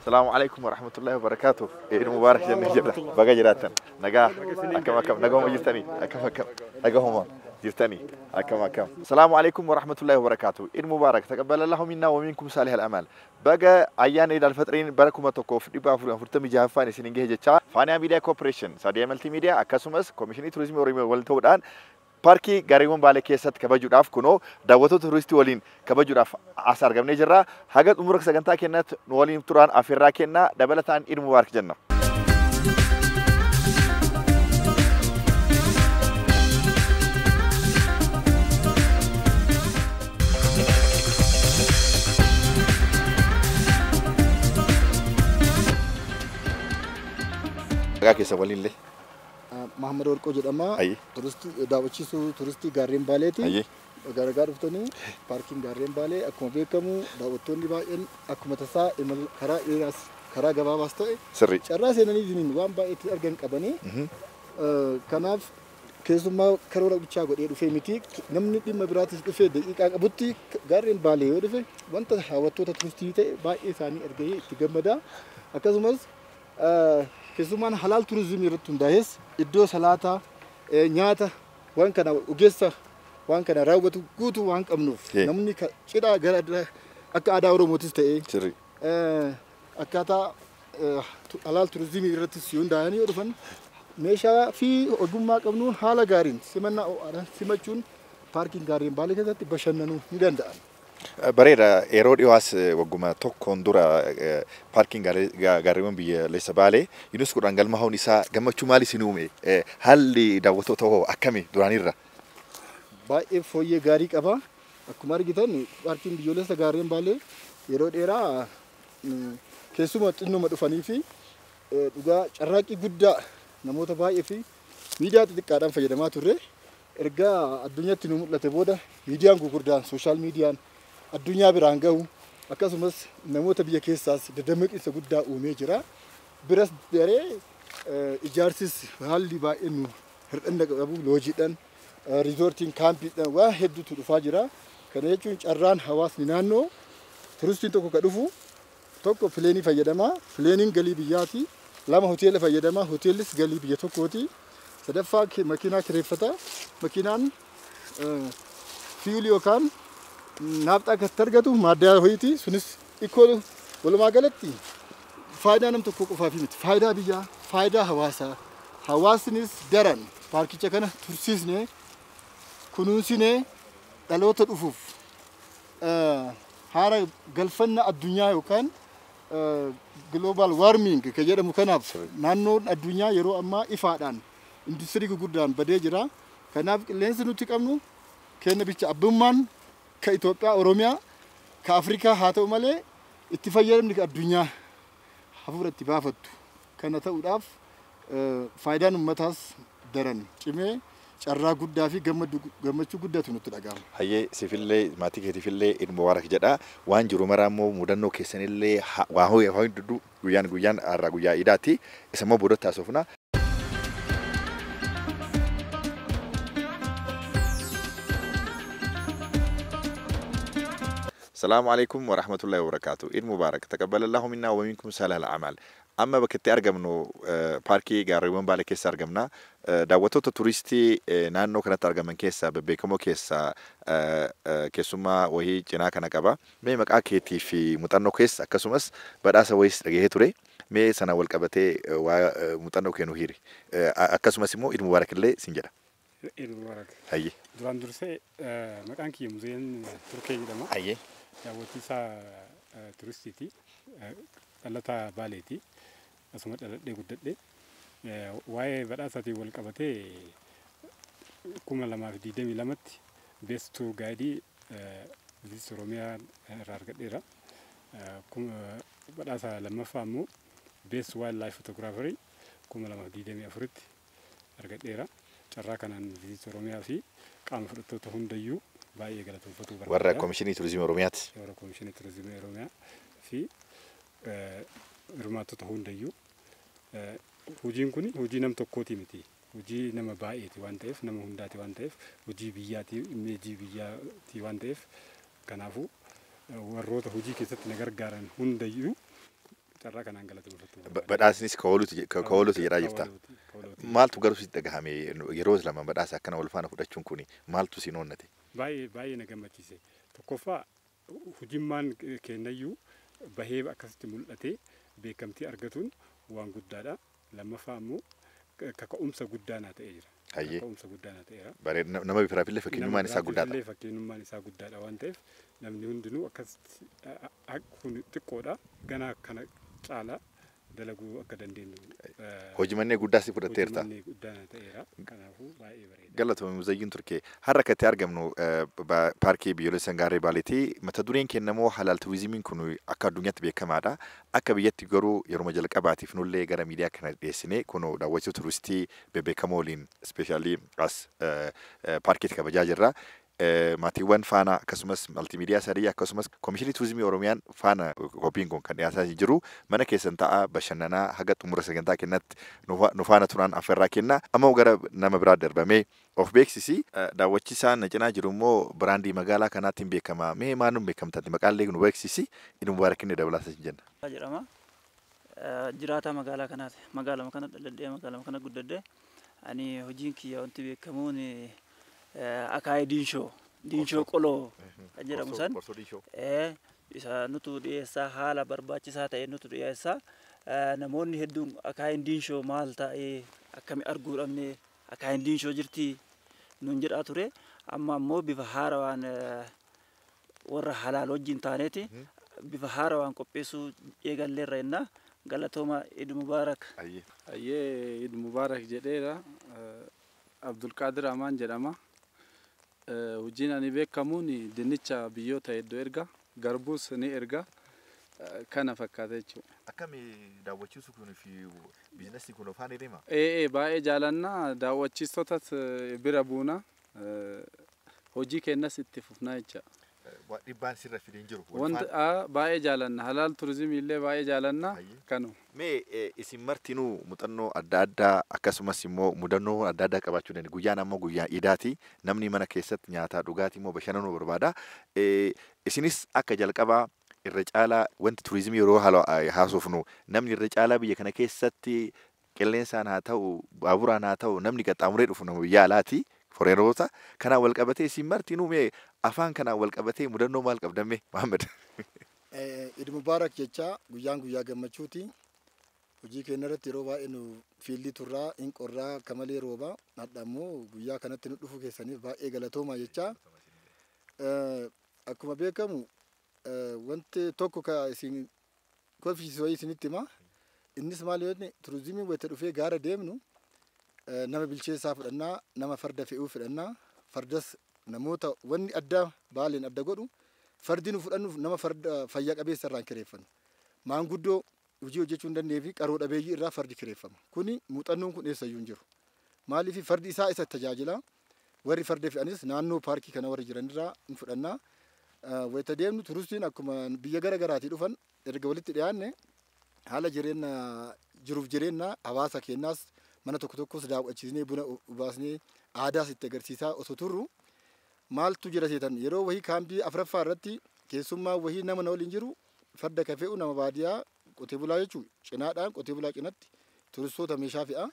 Salaamu alaikum warahmatullahi wabarakatuh. Eid Mubarak jennee jirra. Baga jiraattan. Nagaa akkam akkam nagahuma jirtanii akkam akkam nagahuma jirtanii akkam akkam. Salaamu alaikum warahmatullahi wabarakatuh. Eid Mubarak taqabbalallahu minna wa minkum salihal amal. Baga ayyaana Eid al-Fitriin bara 1446ffaan isiniin gahe jechaa Faanaa Miidiyaa Koorporeeshin, Saadiyaa Maltiimiidiyaa akkasumas Koomishinii Turizimii Oromiyaa wal ta'uudhaan paarkii gareewwan Baalee keessatti kabajuudhaaf kunoo daawwattoota turistii waliin kabajuudhaaf as argamnee jirra. Haga xumura sagantaa keenyatti nu waliin turaan afeerraa kennaa dabalataan Eid Mubarak jenna. Maqaa keessa waliinillee. Mahammad Warqoo jedhama. Turistii daawwachiisuu turistii gaarreen Baaleeti. Garagaa dhuftanii paarkiin gaarreen Baalee akkuma beekamu daawwattoonni baay'een akkuma tasaa karaa dheeraas karaa gabaabaas ta'e carraa seenanii waan baay'eetti argan qabanii. Kanaaf keessumaa karoora bichaa godhee dhufee miti namni dhimma biraatis dhufee daqiiqaa qabutti gaarreen Baalee yoo dhufe wanta hawwattoota turistii ta'e baay'ee isaanii argee itti gammada. Akkasumas keessumaan halaal turizimii irratti hundaa'es iddoo salaataa nyaata waan kana ogeessa waan kana raawwatu guutuu waan qabnuuf namni cidhaa gara akka aadaa Oromootis ta'e akkaataa halaal turizimii irrattis yoo hundaa'anii yoo dhufan meeshaa fi ogummaa qabnuun haala gaariin simannaa ho'aadhaan simachuun paarkiin gaarreen Baalee keessatti bashannanuu ni danda'an. Bareeda yeroo dhiyoos wagguma tokkoon dura paarkiin gaarreewwan biyyaalessa Baalee yuuneskoodhaan galmaa'uun isaa gammachuu maal isin uume? Haalli daawwattoota hoo akkami duraanirra? Baay'ee fooyyee gaarii qaba. Akkuma argitan paarkiin biyyoolessa gaarreen Baalee yeroo dheeraa keessuma xinnuma dhufanii fi dhugaa carraaqqii guddaa namoota baay'ee fi miidiyaa xixiqqaadhaan fayyadamaa turre. Erga addunyaatti nu mul'ate booda miidiyaan gurguddaan sooshaal miidiyaan addunyaa biraan gahu akkasumas namoota biyya keessaas dadammaqiinsa guddaa uumee jira. Biras daree ijaarsis haalli baay'ee nu hir'ina qabu loojiidhaan riizoortiin kaampiidhaan waa hedduutu dhufaa jira. Kana jechuun carraan hawaasni naannoo turistiin tokko ka dhufu tokko fileenii fayyadamaa, fileeniin galii biyyaati. Lama hoteela fayyadamaa, hoteellis galii biyya tokkooti. Sadaffaa makiinaa kireeffata. Makiinaan fiiyulii yookaan naafxaa akkasitti argatu maaddaa ho'iiti. Sunis ikoo walumaa galatti faayidaa nam tokko qofaaf miti. Faayidaa biyyaa, faayidaa hawaasaa. Hawaasnis daran paarkicha kana tursiisnee kunuunsinee dhaloota dhufuuf haara galfanna addunyaa yookaan global warming kan jedhamu kanaaf naannoon addunyaa yeroo ammaa ifaadhaan industirii gurguddaan badee jira. Kanaaf qilleensi nuti qabnu kenna bicha abbummaan ka Itoophiyaa, Oromiyaa, ka Afrikaa haa ta'u malee itti fayyadamni addunyaa hafuura itti baafattu. Kana ta'uudhaaf faayidaan uummataas daran cimee carraa guddaa fi gammachuu guddatu nutti dhaga'ama. Hayyee siifillee maatii keetiifillee Eid Mubarak jedha. Waan jiru maraa immoo mudannoo keessanillee waa ho'ee hedduu guyyaan guyyaan har'a guyyaa iidaati. Isa immoo boodatti haasofna. Salaamu alaikum warahmatullahi wabarakatuh. Eid Mubarak. Taqabbalallahu minna wa minkum salihal a'mal. Amma bakka itti argamnu paarkii gaarreewwan Baalee keessa argamna. Daawwattoota turistii naannoo kanatti argaman keessaa bebbeekamoo keessaa keessummaa wayii cinaa kana qaba. Mee maqaa keetii fi muuxannoo keessa akkasumas badhaasa wayiis dhagahee ture. Mee sana wal qabatee waa muuxannoo kee nu hiri. Akkasumas immoo Eid Mubarak illee siin jedha. Eid Mubarak. Hayyee. Duraan dursee maqaan kiyya Muzeen Turkee jedhama. Hayyee. Daawwachiisaa turistiiti. Dhalataa Baaleeti. Asuma dhaladhee guddadhee. Waa'ee badhaasaatiin wal qabatee 2022tti Best Tour Guide Visit Oromiyaa irraa argadheera. Badhaasa lammaffaa immoo Best Wildlife Photographer 2024tti argadheera. Carraa kanaan Visit Oromiyaa fi qaama fudhattoota hundayyuu baay'ee galateeffatuu barbaada. Warra Koomishinii Turizimii Oromiyaati. Warra Koomishinii Turizimii Oromiyaa fi hirmaattota hundayyuu. Hojiin kun hojii nam tokkooti miti. Hojii nama baay'eeti waan ta'eef, nama hundaati waan ta'eef, hojii biyyaati, imeejii biyyaati waan ta'eef, kanaafuu warroota hojii keessatti na gargaaran hundayyuu Carraa kanaan galatoomfachuu. Badhaasnis ka ooluuti jedhaa jirta. Maaltu garuu sitti dhagahame yeroo lama badhaasa akkana wal faana fudhachuun kun maaltu si noonnate? Baay'ee baay'ee na gammachiise. Tokkoffaa, hujimmaan kennayyuu bahee akkasitti mul'atee beekamtii argatuun waan guddaadha. Lammaffaa immoo kaka'umsa guddaa naa ta'ee jira. Kaka'umsa guddaa naa ta'eera. Bareeda, nama biraafillee fakkeenyummaan isaa guddaadha. Illee fakkeenyummaan isaa guddaadha waan ta'eef, namni hundinuu akkasitti kun xiqqoodha, ganaa kana caala dalaguu akka dandeenyu. Hojii mannee guddaa si fudhatteerta. Hojii mannee guddaa naa ta'eera. Kanaafuu baay'ee bareeda. Galatoomii Muzayyin Turkee. Har'a akkatti argamnu paarkii biyyoolessa Gaarree Baaleetii. Mata dureen kennamoo halaal turizimiin kun akka addunyaatti beekamaadha. Akka biyyatti garuu yeroo jalqabaatiif nullee gara miidiyaa kana dhiyeessine kun daawwachuu turistii bebbeekamoo waliin especially as paarkiitti kabajaa jirra. Maatiiwwan faana akkasumas maltiimiidiyaa sadii akkasumas Koomishinii Turizimii Oromiyaan faana qophiin kun kan dhiyaataa jiru. Mana keessan ta'a bashannanaa haga xumura sagantaa kennatti nu faana turaan affeerraa kenna. Amma gara nama biraa darbamee of beeksisi. Daawwachiisaan na cinaa jiru immoo biraandii magaalaa kanaatiin beekama. Mee maal nu beekamtaati? Maqaallee nu beeksisi. Inni Mubaarakinne dabalataa jenna. Jedhama. Jiraataa magaalaa kanaati. Magaalama kana dhaladhee, magaalama kana guddadhee. Ani hojiin kiyya wanti beekamuun akaayii diinshoo, diinshoo qoloo kan jedhamu san isa nutu dhiyeessaa, haala barbaachisaa ta'e nutu dhiyeessaa. Namoonni hedduun akaayiin diinshoo maal ta'ee, akkami arguu dhabne, akaayiin diinshoo jirti nuun jedhaa ture. Amma ammoo bifa haarawaan warra halaal wajjin taaneeti bifa haarawaan qopheessuu eegalleerra jennaa. Galatooma, Eid Mubaarak. Ayyee, Eid Mubaarak jedheera. Abdulqaadir Amaan jedhama. Hojiin ani beekamuun dinnicha biyyoota hedduu erga, garbuus ni erga, kana fakkaata jechuudha. Akkami daawwachiisu kun fi biizinasii kun afaan deema? Ee, baay'ee jaalannaa, daawwachiistotas bira buuna, hojii keenyas itti fufnaa jecha. Dhibbaan sirra fideen jiru. Wanti baay'ee jaalanna, halaal turizimii illee baay'ee jaalanna kanu. Mee isin martinuu muuxannoo adda addaa akkasumas immoo mudannoo adda addaa qabaachuu danda'u. Guyyaan ammoo guyyaa iidaati. Namni mana keessatti nyaataa, dhugaatii immoo bashannanuu barbaada. Isinis akka jalqabaa irra caalaa wanti turizimii yeroo haasofnu namni irra caalaa biyya kana keessatti qilleensaan haa ta'u, baaburaan haa ta'u, namni qaxxaamuree dhufu nama biyya alaati. Foreenoota kanaan wal qabatee isin martinuu mee afaan kanaan wal qabatee mudannoo maal qabdamme, Muhammad? Eid Mubaarak jecha, guyyaan guyyaa gammachuuti. Hojii keenya irratti yeroo baay'ee nu fiildii turraa, hin qorraa, akka malee rooba. Hadha immoo guyyaa kanatti nu dhufu keessaniif baay'ee galatooma jecha. Akkuma beekamu wanti tokko ka isin kolfisiisu wayii isinitti hima. Innis maal yoo ta'e, turizimiin wayita dhufee gaara deemnu nama bilcheessaa fudhannaa, nama farda fe'uu fudhannaa, fardas namoota wanni adda Baaleen adda godhu fardi nu fudhannuuf nama farda fayyaa qabeessa irraan kireeffanna. Maanguddoo hojii hojjechuu hin dandeenye fi qaroo dhabeeyyii irraa fardi kireeffama. Kuni muuxannoon kun eessayyuu hin jiru. Maaliif fardi isaa isa tajaajila? Warri farda fe'anis naannoo paarkii kana warri jiran irraa hin fudhannaa. Wayita deemnu turistiin akkuma biyya gara garaatii dhufan erga walitti dhiyaanne haala jireenya jiruuf jireenya hawaasa keenyaas mana tokko tokkos daawwachiisnee, buna baasnee, aadaas itti agarsiisaa osoo turru maaltu jira seetan, yeroo wahii kaampii afuraffaa irratti keessummaa wahii nama na waliin jiru farda ka fe'u nama baadiyyaa qotee bulaa jechuudha. Cinaadhaan qotee bulaa cinatti turistoota meeshaa fe'a.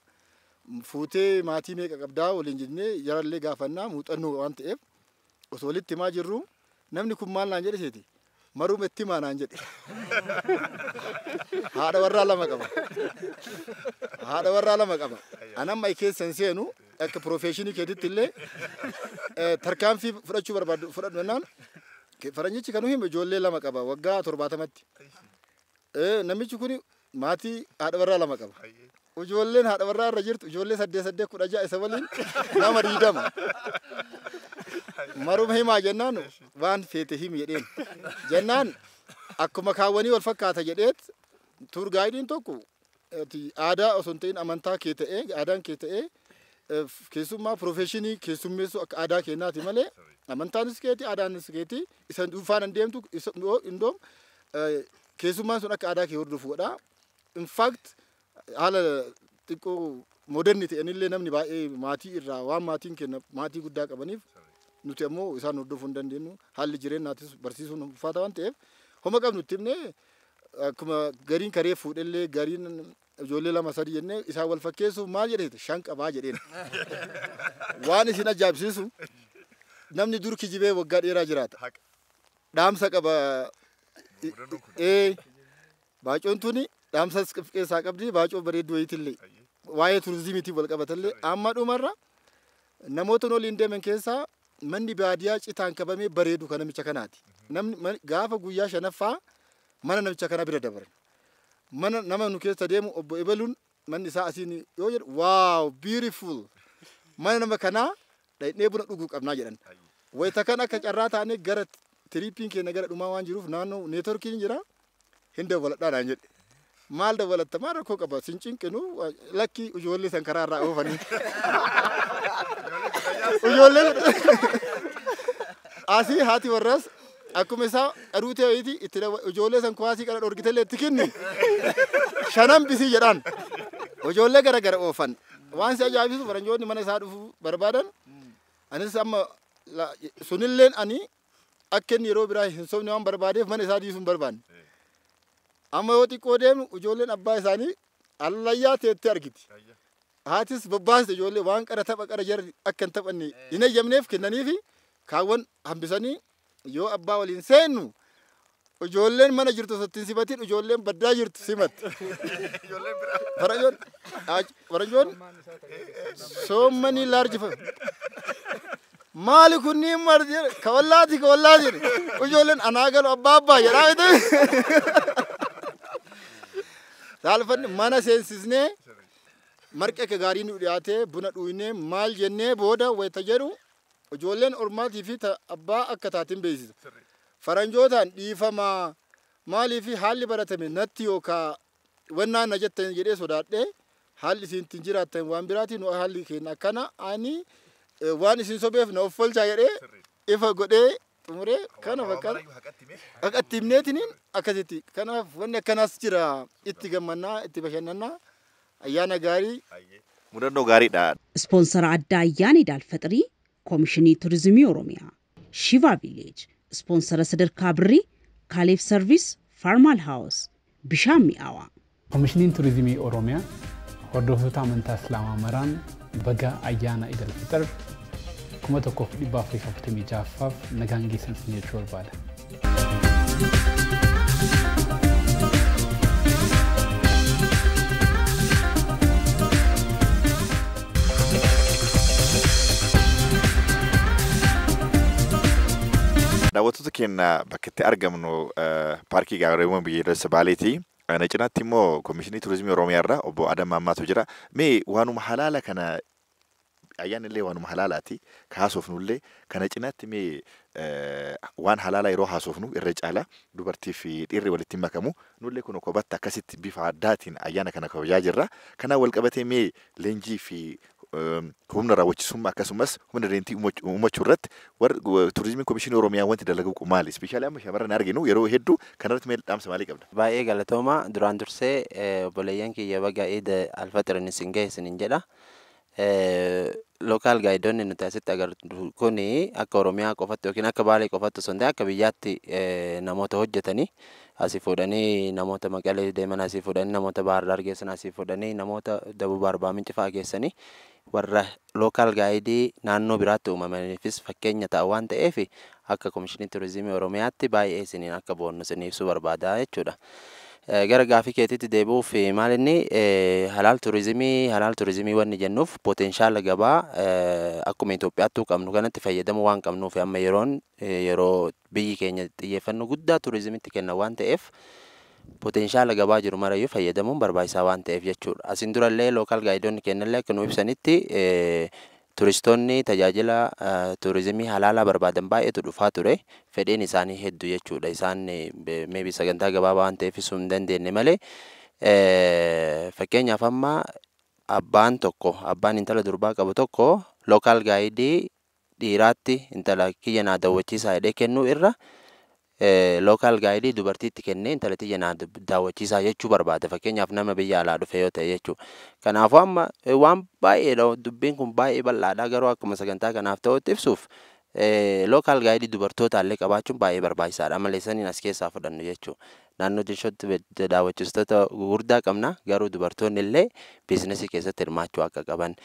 Fuutee maatii meeqa qabdaa waliin jennee yarallee gaafannaa, muuxannoo waan ta'eef osoo walitti himaa jirru namni kun maal naan jedhe seeti? Maruma itti himaa naan jedhe. Haadha warraa lama qaba. Haadha warraa lama qaba. Anamma keessan seenu akka professionii keetitti illee tarkaanfii fudhachuu barbaadu fudhadhu jennaan, faranjichi kan hime ijoollee lama qaba waggaa 70tti. Namichi kun maatii haadha warraa lama qaba. Ijoolleen haadha warraa irra jirtu ijoollee 8 8 16, isa waliin nama 20. Maruma himaa jennaan waan feete himi jedheen. Jennaan akkuma kaawwanii wal fakkaata jedheet tour guideiin tokko aadaa osoo hin ta'in amantaa kee ta'ee, aadaan kee ta'ee, keessummaa professionii keessummeessuu akka aadaa keenyaati malee amantaanis keeti, aadaanis keeti, isa dhuunfaan hin deemtu indoom keessummaan sun akka aadaa kee hordofu godha. In fact, haala xiqqoo moderni ta'anillee namni baay'ee maatii irraa waan maatiin kenna maatii guddaa qabaniif nuti ammoo isaan hordofuu hin dandeenyu, haalli jireenyaatis barsiisuun ulfaata waan ta'eef homa qabnu itti himnee. Akkuma gariin karee fuudhellee gariin ijoollee lama sadi jennee isaan wal fakkeessuuf maal jedheeti 5 qabaa jedheen. Waan isin ajaa'ibsiisu namni dur kijibee waggaa dheeraa jiraata. Dhaamsa qaba. Baacoon tuni dhaamsa keessaa qabdi baacoo bareedduu wayiitillee waa'ee turizimiitiin wal qabatallee amma dhumarra namoota waliin deeman keessaa manni baadiyyaa citaan qabamee bareedu kan namicha kanaati. Namni gaafa guyyaa 5ffaa mana namicha kana bira dabaran. Mana nama nu keessa deemu obbo Ebeluun manni isaa asiin yoo jedhu wow beautiful mana nama kanaa dhaqnee buna dhuguu qabnaa jedhan. Wayita kan akka carraa taanee gara tiriippiin keenya gara dhumaa waan jiruuf naannoo neetworkiin jira hin dabaladhaa jedhe. Maal dabalatta maal rakkoo qaba sin cinqinu lakki ijoollee san karaa irraa oofanii. Ijoollee asii haati warraas akkuma isaa qaruutee wayiiti itti ijoollee san kuwaasii qara dhorkitellee itti kenni 5 bisii jedhaan ijoollee gara gara oofan. Waan si ajaa'ibsiisu faranjoonni mana isaa dhufuu barbaadan anis amma sunilleen ani akka inni yeroo biraa hin sobne waan barbaadeef mana isaa dhiisuu hin barbaanne. Amma yoo xiqqoo deemnu ijoolleen abbaa isaanii allayyaa teettee argiti. Haatis bobbaaste ijoollee waan qara tapha qara jarri akka hin taphanne hin eeyyamneef kennaniifi kaawwan hambisanii yoo abbaa waliin seennu ijoolleen mana jirtu osoo ittiin simatiin ijoolleen baddaa jirtu simatte. Faranjoon so many large maali kunniin marti jedhe kawallaati kawallaati jedhe ijoolleen anaa galu abbaa abbaa jedhaa miti. Saalfanni mana seensisnee marqi akka gaarii nu dhiyaatee buna dhugnee maal jennee booda wayita jedhu ijoolleen ormaatii fi abbaa akka taatiin beeksisa. Faranjootaan dhiifamaa maaliif haalli baratame natti yookaan wannaan na jettan jedhee sodaadhee haalli isin ittiin jiraattan waan biraatiin haalli keenya akkana ani waan isin sobeef na of olchaa jedhee ifa godhee xumuree kana fakkaata. Haqatti himneetiniin akkasitti kanaaf wanni akkanaas jira itti gammannaa itti bashannannaa ayyaana gaarii. Mudannoo gaariidha. Ispoonsara addaa ayyaana Iid Alfaxirii Koomishinii Turizimii Oromiyaa, Shiva Village, ispoonsara sadarkaa birrii, Kaaleef Sarviis, Faarmaal Haawus, bishaan mi'aawaa. Koomishiniin Turizimii Oromiyaa hordoftoota amantaa Islaamaa maraan baga ayyaana Iid Alfixir 1446ffaaf nagaan geessan isin jechuu barbaada. Daawwattoota keenya bakka itti argamnu paarkii gaarreewwan biyyoolessa Baaleeti. Kana cinaatti immoo Koomishinii Turizimii Oromiyaa irraa obbo Adam Maammaatu jira. Mee waanuma halaala kana ayyaanni illee waanuma halaalaati kaasofnullee kana cinaatti mee waan halaala yeroo haasofnu irra caala dubartii fi dhiirri walitti makamu nullee kun kophatti akkasitti bifa addaatiin ayyaana kana kabajaa jirra. Kanaan wal qabatee mee leenjii fi humna raawwachiisummaa akkasumas humna dandeettii uumachuu irratti warri turizimii Koomishinii Oromiyaa wanti dalagu maali? Ispeeshaalii amma shamarran arginu yeroo hedduu kanarratti mee dhaamsa maalii qabda? Baay'ee galatooma duraan dursee obboleeyyan kiyya baga Iid Alfaxirin isin gahe isinin jedha. Lookaal gaayidoonni nuti asitti agarru kuni akka Oromiyaa qofatti yookiin akka Baalee qofatti osoo hin ta'in akka biyyaatti namoota hojjetanii asii fuudhanii namoota Maqalee deeman asii fuudhanii namoota Baahir Daar geessan asii fuudhanii namoota Dabub Arbaa Minci fa'aa geessanii warra lookaal gaayidii naannoo biraatti uumamaniifis fakkeenya ta'a waan ta'eef akka Koomishinii Turizimii Oromiyaatti baay'ee isiniin akka boonnu isin ibsuu barbaada jechuudha. Gara gaafii keetiitti deebi'uuf maal inni halaal turizimii wanni jennuuf potenshaala gabaa akkuma Itoophiyaattuu qabnu kanatti fayyadamuu waan qabnuuf amma yeroon yeroo biyyi keenya xiyyeeffannoo guddaa turizimitti kenna waan ta'eef potenshaala gabaa jiru marayyuu fayyadamuun barbaachisaa waan ta'eef jechuudha. Asiin durallee lookaal gaayidoonni kennallee akka nu ibsanitti turistoonni tajaajila turizimii halaalaa barbaadan baay'eetu dhufaa ture. Fedhiin isaanii hedduu jechuudha. Isaan maybe sagantaa gabaabaa waan ta'eef ibsuu hin dandeenye malee fakkeenyaaf amma abbaan tokko abbaan intala durbaa qabu tokko lookaal gaayidii dhiiraatti intala kiyya naa daawwachiisaa jedhee kennuu irra lookaal gaayidii dubartiitti kennee intala tiyya naa daawwachiisaa jechuu barbaada. Fakkeenyaaf nama biyya alaa dhufe yoo ta'e jechuudha. Kanaafuu amma waan baay'eedha dubbiin kun baay'ee bal'aadha garuu akkuma sagantaa kanaaf ta'utti ibsuuf Local guide dubartootaallee qabaachuun baay'ee barbaachisaadha. Malee saniin as keessaa fudhannu jechuudha. Naannoo Dinshootti daawwachiistota gurguddaa qabna. Garuu dubartoonni illee business keessatti hirmaachuu akka qaban.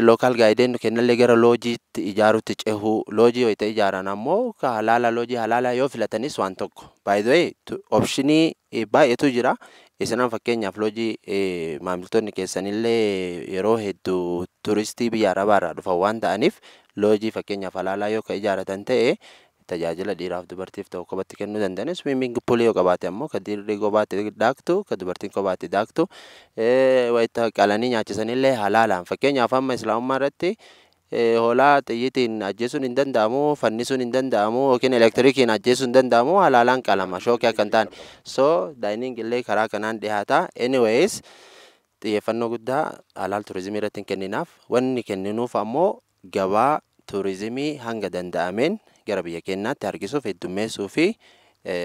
Local guideen kennallee gara lodgeiitti ijaaruutti cehuu. Lodge yoo ta'e ijaaran ammoo halaala lodge halaala yoo filatanis waan tokko. By the way, option baay'eetu jira. Isinan fakkeenyaaf lodge maamiltoonni keessanillee yeroo hedduu turistii biyya Arabaarraa dhufan waan ta'aniif lodge fakkeenyaaf halaalaa yoo ka ijaaratan ta'e tajaajila dhiiraaf dubartiif ta'u kophatti kennuu danda'an. Swimming pool yoo qabaate ammoo ka dhiirri kophaatti daaktu, ka dubartiin kophaatti daaktu, wayita qalanii nyaachisanillee halaalaan. Fakkeenyaaf amma islaamummaa irratti hoolaa xiyyiitiin ajjeesuun hin danda'amu, fannisuun hin danda'amu, yookiin elektirikiin ajjeesuun hin danda'amu, halaalaan qalama shock akka hin taane. So dining illee karaa kanaan dhiyaata. Anyways, xiyyeeffannoo guddaa halaal turizimii irratti hin kenninaaf. Wanni kenninuuf ammoo gabaa turizimii hanga danda'ameen gara biyya keenyaatti harkisuuf, heddummeessuu fi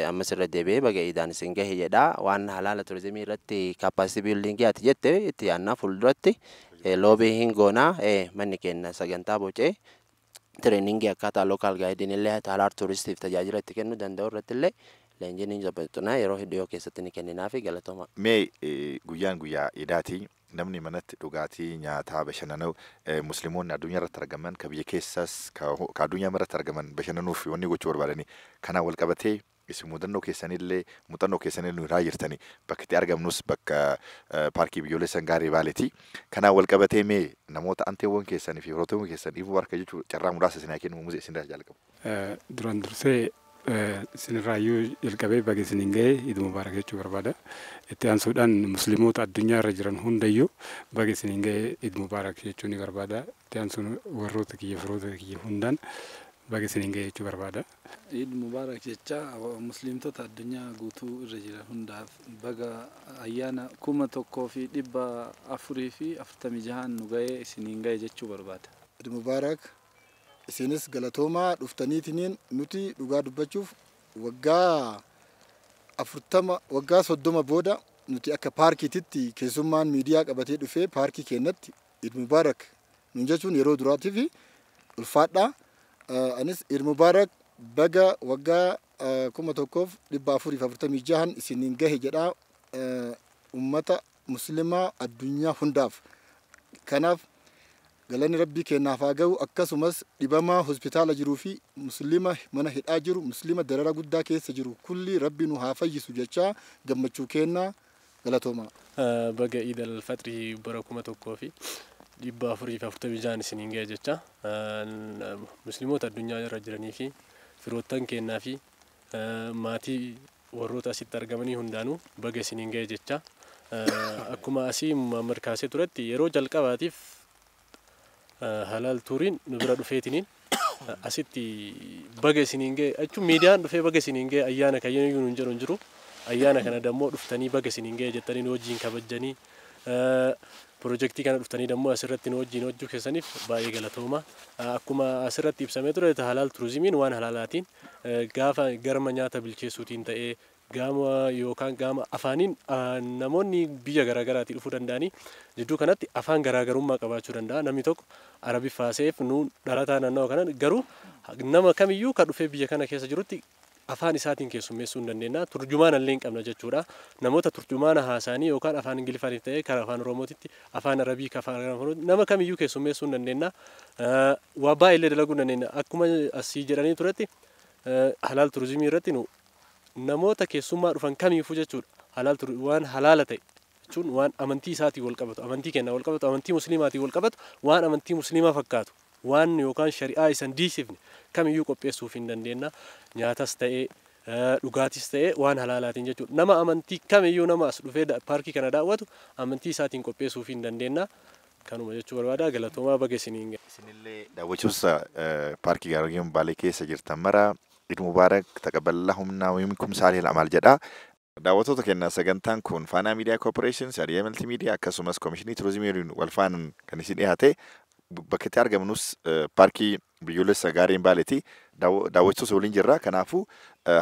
ammas irra deebi'ee baga iidaan isin gahe jedha. Waan halaala turizimii irratti capacity building ati jette itti yaannaa fuulduratti lobby hin goonaa. Manni keenya sagantaa bocee training akkaataa local guideiin illee halaal turistiif tajaajila itti kennuu danda'u irratti illee leenjiin hin jabeessina yeroo dhiyoo keessatti ni kenninaa fi galatooma. Mee guyyaan guyyaa iidaati, namni manatti dhugaatii nyaataa bashannanuu, musliimoonni addunyaa irratti argaman, ka biyya keessas ka addunyaa irratti argaman bashannanuuf wanni gochuu barbaadanii kanaan wal qabatee isin muuxannoo keessanillee nu irraa jirtanii, bakka itti argamnus bakka paarkii biyyoolessan Gaarii Baaleeti. Kanaan wal qabatee mee namoota anteewwan keessanii fi firootawwan keessan dhiibuu harka jechuun carraa muraasa isin haa kennu, muzee isin irraa jalqabu. Duraan dursee isinirraayyuu jalqabee baga isiniin ga'e, Iid Mubaarak jechuu barbaada. Itti aansuudhaan musliimoota addunyaa irra jiran hundayyuu baga isiniin ga'e, Iid Mubaarak jechuu ni barbaada. Itti aansuun warroota kiyya, firoota kiyya hundaan baga isiniin ga'e jechuu barbaada. Iid Mubaarak jecha musliimtota addunyaa guutuu irra jiran hundaaf baga ayyaana 1446n nu ga'ee isiniin ga'e jechuu barbaada. Iid Mubaarak. Isinis galatoomaa dhuftaniitiniin. Nuti dhugaa dubbachuuf waggaa 40, waggaa 30 booda nuti akka paarkiititti keessummaan miidiyaa qabatee dhufee paarkii keenyatti Iid Mubaarak nun jechuun yeroo duraatii fi ulfaadhaa. Anis Iid Mubaarak, baga waggaa 1446n isiniin gahe jedhaa ummata muslimaa addunyaa hundaaf. Kanaaf galanni rabbii keenyaaf haa ga'u. Akkasumas dhibamaa hospitaala jiruu fi muslima mana hidhaa jiru, muslima darara guddaa keessa jiru kulli rabbi nu haa fayyisu jechaa gammachuu kennaa, galatooma. Baga Iid al-Faxrii bara 1446n isiniin ga'e jecha musliimoota addunyaa irra jiranii fi firoottan kennaa fi maatii warroota asitti argamanii hundaanuu baga isiniin ga'e jecha. Akkuma asii Muhammad kaasee turetti, yeroo jalqabaatiif halaal tuuriin nu bira dhufeetiniin asitti baga isiniin ga'e jechuun, miidiyaan dhufee baga isiniin ga'e ayyaana kayyaniyyuu nuun jedhu hin jiru. Ayyaana kana dammoo dhuftanii baga isiniin ga'e jettanii nu wajjin kabajjanii, piroojeektii kana dhuftanii dammoo asirratti nu wajjin hojjechuu keessaniif baay'ee galatooma. Akkuma asirratti ibsamee ture, halaal turizimiin waan halaalaatiin gaafa garma nyaata bilcheessuutiin ta'ee, gaama yookaan gaama afaaniin namoonni biyya garaagaraatii dhufuu danda'anii jidduu kanatti afaan garaagarummaa qabaachuu danda'a. Namni tokko Arabiffaa seef nu dhalataa naannawaa kanan, garuu nama kamiyyuu kan dhufee biyya kana keessa jirutti afaan isaatiin keessummeessuu hin dandeenya. Turjumaana illee hin qabna jechuudha. Namoota turjumaana haasa'anii yookaan afaan Ingiliffaaniif ta'ee karaa afaan Oromootitti, afaan Arabii, afaan Oromoo nama kamiyyuu keessummeessuu hin dandeenya. Waa baay'ee dalaguu hin dandeenya. Akkuma asii jedhanii turetti, halaal turizimii irratti nu namoota keessummaa dhufan kamiifuu jechuudha. Halaal waan halaala ta'e jechuun waan amantii isaatiin wal qabatu, amantii kennaa wal qabatu, amantii musliimaatiin wal qabatu, waan amantii musliimaa fakkaatu, waan yookaan shari'aa isan diisifne kamiyyuu qopheessuuf hin dandeenya. Nyaatas ta'ee dhugaatis ta'ee waan halaalaatiin jechuudha. Nama amantii kamiyyuu nama as dhufee paarkii kana daawwatu amantii isaatiin qopheessuuf hin dandeenya. Kanuma jechuu barbaada, galatoomaa, baga isiniin. Isinillee daawwachuusa paarkii Gaarreen Baalee keessa jirtan mara Iid Mubaarak, taqabballahu minnaa wa minkum saalihil amaal jedha. Daawwattoota keenya, sagantaan kun Faanaa Miidiyaa Koorporeeshin, Sariyaa Maltiimiidiyaa akkasumas Koomishinii Turizimii waliin wal faanaan kan isin dhiyaate, bakka itti argamnus paarkii biyyoolessa Gaarreen Baaleeti. Daawwachuus waliin jirra. Kanaafuu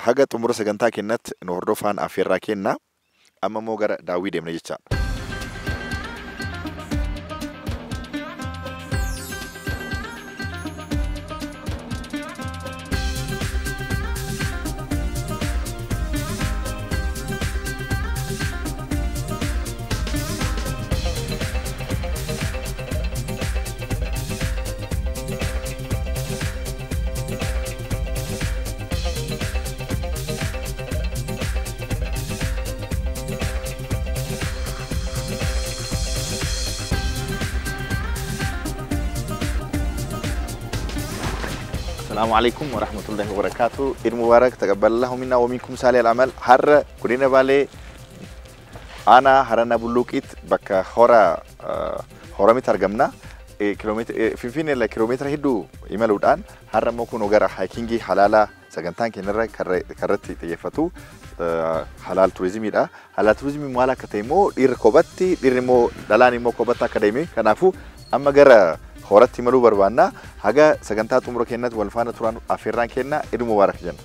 haga xumura sagantaa keenyatti nu hordofaan affeerraa kenna. Amma immoo gara daawwii deemna jechaadha. Assalamu alaikum wa rahmatullahi wa barakatuh. Eid Mubarak, taqabbalallahu minna wa minkum salih al-amal. Har'a godina Baalee aanaa Harannaa Bulluuqiitti bakka hora horamitti argamna. Finfinnee irraa kiiloomeetira hedduu imaluudhaan har'a immoo kunoo gara haayikingii halaalaa sagantaan keenyarra karratti xiyyeeffatu halaal turizimiidha. Halaal turizimii maal akka ta'e immoo dhiirri kophatti dhiirri immoo dhalaan immoo kophatti akka deeme kanaafuu amma gara horatti imaluu barbaanna. Haga sagantaa xumura keenyatti wal faana turan affeerraan kenna. Eid Mubarak jenna.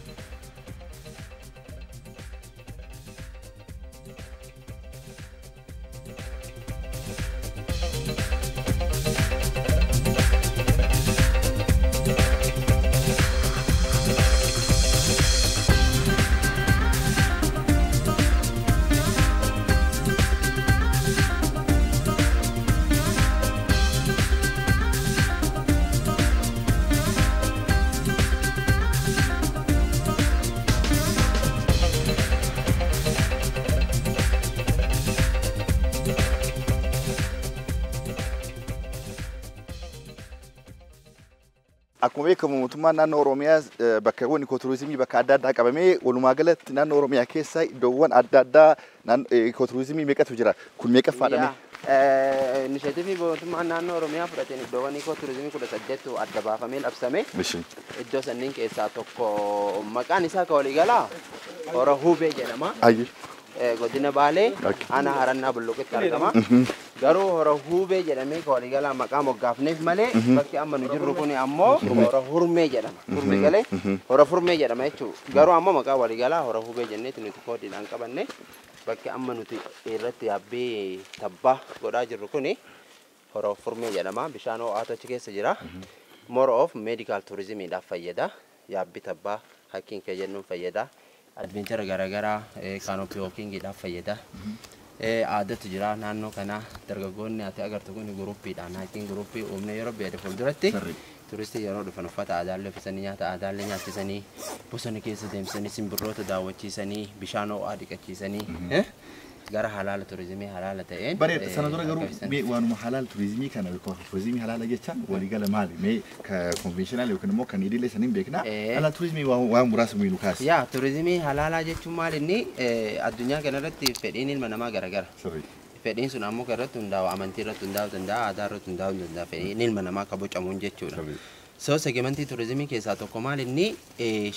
Akkuma beekamu mootummaan naannoo Oromiyaa bakkeewwan ikooturizimii bakka adda addaa qabamee walumaa galatti naannoo Oromiyaa keessa iddoowwan adda addaa ikooturizimii meeqatu jira? Kun meeqaffaadha? Inisheetivii mootummaan naannoo Oromiyaa fudhateen iddoowwan ikooturizimii 18 adda baafamee labsame. Iddoo sanniin keessaa tokko maqaan isaa ka waliigalaa Hora Hubee jedhama. Godina Baalee aanaa Harannaa Bulluqitti argama. Garuu Hora Hubee jedhamee ka waliigalaa maqaa moggaafneef malee bakki amma nu jirru kun ammoo Hora Hurmee jedhama. Hurmee galee Hora Hurmee jedhama jechuudha. Garuu ammoo maqaa waliigalaa Hora Hubee jenneeti nuti koodiidhaan qabanne bakki amma nuti irratti yaabbii tabbaa godhaa jirru kun Hora Hurmee jedhama. Bishaan ho'aatu achi keessa jira. More of medical tourismiidhaaf fayyada. Yaabbii tabbaa hakkiin kee jennuun fayyada. Adventure garaagaraa kaanopii wookingiidhaaf fayyada. Aadatu jira naannoo kana dargaggoonni ati agartu kun guruppiidhaan haakiin guruppii uumne yeroo beede fuulduratti turistii yeroo dhufan uffata aadaallee uffisanii nyaata aadaallee nyaachisanii bosona keessa deemsisanii simbirroota daawwachiisanii bishaan ho'aa dhiqachiisanii gara halaala turizimii halaala ta'een. Bareeda sana dura garuu mee waanuma halaala turizimii kana turizimii halaala jechaan waliigala maali mee konvenshinal yookiin immoo kan idilee saniin beekna halaala turizimii waan muraasa nu kaasi. Yaa turizimii halaalaa jechuun maal inni addunyaa kanarratti fedhiin ilma namaa garagara. Fedhiin sun ammoo kan irratti hundaa'u amantii irratti hundaa'uu danda'a aadaa irratti hundaa'uu danda'a fedhiin ilma namaa kan bocamuun jechuudha. So segmentii turizimii keessaa tokko maal inni